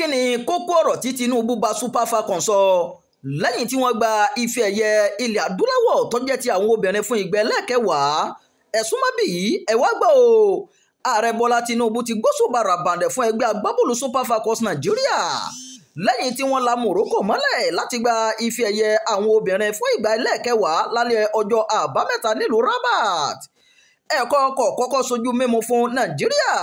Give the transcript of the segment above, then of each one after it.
Kí ni kókó ọ̀rọ̀ tí Tinubu bá Super Falcons sọ lẹ́yìn tí wọ́n gba ife ẹ̀yẹ ilẹ̀ adúláwọ̀ tó jẹ́ ti àwọn obìnrin fún ìgbà ẹlẹ́ẹ̀kẹwàá? Ẹ̀sùn mọ́bì yìí ẹ̀ wá gbọ́ o. Ààrẹ Bọ́lá Tinubu ti gbóṣùbà ràbàǹdẹ̀ fún ẹgbẹ́ agbábọ́ọ̀lù Super Falcons Nàìjíríà lẹ́yìn tí wọ́n la Morocco mọ́lẹ̀ láti gba ife ẹ̀yẹ àwọn obìnrin fún ìgbà ẹlẹ́ẹ̀kẹwàá lálẹ́ ọjọ́ Àbámẹ́ta nílùú Rabat. Ẹ̀kọ́ kọ̀ kọ́kọ́ sojú mímu fún Nàìjíríà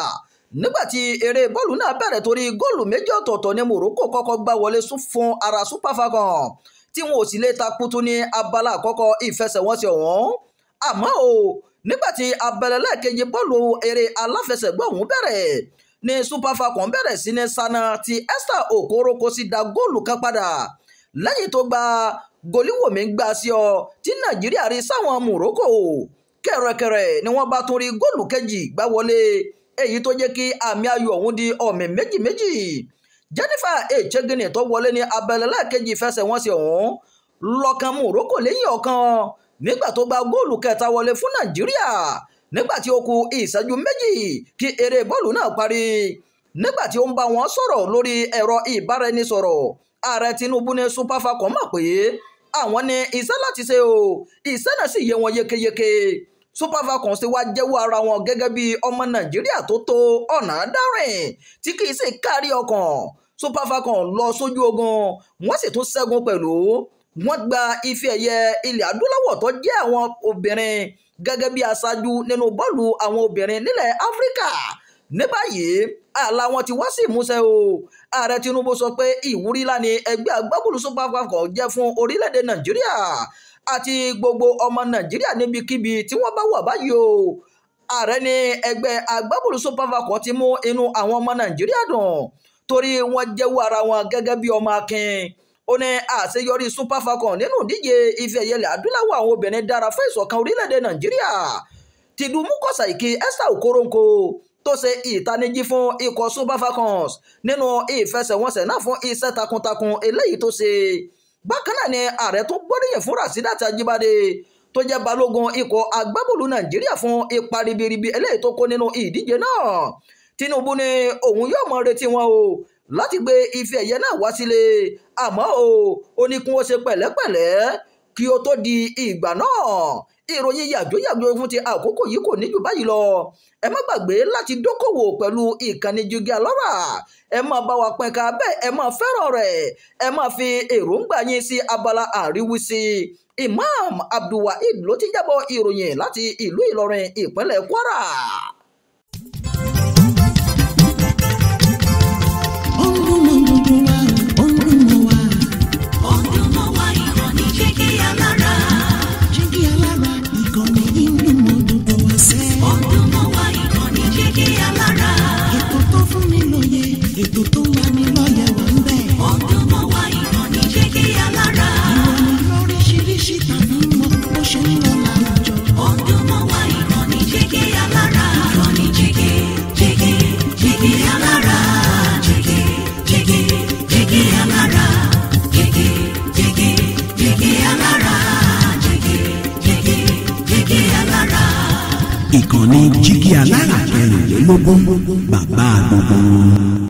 nígbàtí eré bọ́ọ̀lù náà bẹ̀rẹ̀ torí góòlù méjì ọ̀tọ̀ọ̀tọ̀ ní Morocco kọ́kọ́ gbá wọlé fún ara Super Falcons tí wọn ò sì lè ta kutu ní abala àkọ́kọ́ ìfẹsẹ̀wọnsẹ̀ ọ̀hún. Àmọ́ o, nígbàtí abẹ́lẹ̀ lẹ́ẹ̀kejì bọ́ọ̀lù eré aláfẹsẹ̀gbá ọ̀hún bẹ̀rẹ̀ ní Super Falcons bẹ̀rẹ̀ sí ní sanna tí Esther Okoroko sì dá góòlù kan padà lẹ́yìn tó gba goliwomi gbá sí ọ tí Nàìjíríà rí sáwọn Morocco. Kẹ̀rẹ̀kẹ̀rẹ̀ ni wọ́n bá tún rí góòlù kejì gbá wọlé, èyí tó jẹ́ kí àmì ayò ọ̀hún di ọ̀mì méjì méjì. Jennifer Echegini tó wọlé ní abẹ́lẹ̀ lẹ́ẹ̀kejì ìfẹsẹ̀wọnsẹ̀ ọ̀hún lọ́kàn Morocco lẹ́yìn ọ̀kan nígbà tó gba góòlù kẹta wọlé fún Nàìjíríà nígbà tí ó kù ìṣẹ́jú méjì kí eré bọ́ọ̀lù náà parí. Nígbà tí ó ń bá wọn sọ̀rọ̀ lórí ẹ̀rọ ìbáraẹnisọ̀rọ̀, ààrẹ Tinubu ní Super Falcons mọ̀ pé àwọn ní iṣẹ́ láti ṣe o, iṣẹ́ náà sì yé wọn yékéyéké. Super Falcons ti wá jẹ́wọ́ ara wọn gẹ́gẹ́ bí ọmọ Nàìjíríà tó tó ọ̀nà dárìn tí kì í sì kárí ọkàn. Super Falcons lọ sójú ogun, wọ́n sì tún ṣẹ́gun pẹ̀lú. Wọ́n gba ife ẹ̀yẹ ilẹ̀ adúláwọ̀ tó jẹ́ àwọn obìnrin gẹ́gẹ́ bí aṣáájú nínú bọ́ọ̀lù àwọn obìnrin nílẹ̀ Áfíríkà. Ní báyìí, àlá wọn ti wá sí ìmúṣẹ o. Ààrẹ Tinubu sọ pé ìwúrí ńlá ni ẹgbẹ́ agbábọ́ọ̀lù Super Falcons jẹ́ fún orílẹ̀-èdè Nàìjíríà àti gbogbo ọmọ Nàìjíríà níbikíbi tí wọ́n bá wà báyìí o. Ààrẹ ní ẹgbẹ́ agbábọ́ọ̀lù Super Falcons ti mú inú àwọn ọmọ Nàìjíríà dùn torí wọ́n jẹ́wọ́ ara wọn gẹ́gẹ́ bí ọmọ akin. Ó ní àṣeyọrí Super Falcons nínú ìdíje ife ẹ̀yẹ ilẹ̀ adúláwọ̀ àwọn obìnrin dára fún ìṣọ̀kan orílẹ̀-èdè Nàìjíríà. Tìdúmú Kọ̀sàìkì Esther Okoronko tó ṣe ìtanijí fún ikọ̀ Super Falcons nínú ìfẹsẹ̀wọnsẹ̀ náà fún iṣẹ́ takuntakun eléyìí tó ṣe. Bákan náà ni ààrẹ tó gbóríyìn fún Rasheedat Ajibade tó jẹ́ balógun ikọ̀ agbábọ́ọ̀lù Nàìjíríà fún ipa ribiribi eléyìí tó kó nínú ìdíje náà. Tinubu ní òun yóò mọ retí wọn o láti gbé ife ẹ̀yẹ náà wá sílé, àmọ́ o ó ní kí wọ́n ṣe pẹ̀lẹ́pẹ̀lẹ́ kí ó tó di ìgbà náà. Ìròyìn yàjóyàjó fún ti àkókò yìí kò ní jù báyìí lọ. Ẹ má gbàgbé láti dókòwò pẹ̀lú ìkànnì Jígí Alọ́rà. Ẹ máa bá wa pín ká bẹ́ẹ̀, ẹ máa fẹ́ràn rẹ̀, ẹ máa fi èròǹgbà yín sí abala àríwísí. Imam Abdulwaheed ló ti jábọ̀ ìròyìn láti ìlú Ìlọrin, ìpínlẹ̀ Kwara. Ó ń dún mọ́ gbogbo wa, ó ń dún mọ́ wa. Ó ń dún mọ́ wa, ìkànnì Jígí Alára. Jígí Alára, ìkànnì yìí ń dún mọ́ gbogbo wa sẹ́. Ó ń dún mọ́ wa, ìkànnì Jígí Alára. Ètò tó fún ni lóye, ètò tó ń lani lọ́yẹ̀ wà ń bẹ̀. Ó ń dún mọ́ wa, ìkànnì Jígí Alára. Ìròyìn lóríṣiríṣi tàbí mọ bó ṣe ń lọ láwùjọ. Ó ń dún mọ́ wa, ìkànnì Jígí Alára. Ìkànnì Jígí, Jígí, Jígí Alára. Jígí, Jígí, Jígí Alára. Jígí, Jígí, Jígí Alára. Jígí, Jígí, Jígí Alára. Ìkànnì Jígí Alára kẹrìnlélógún, bàbá gbogbo wọn.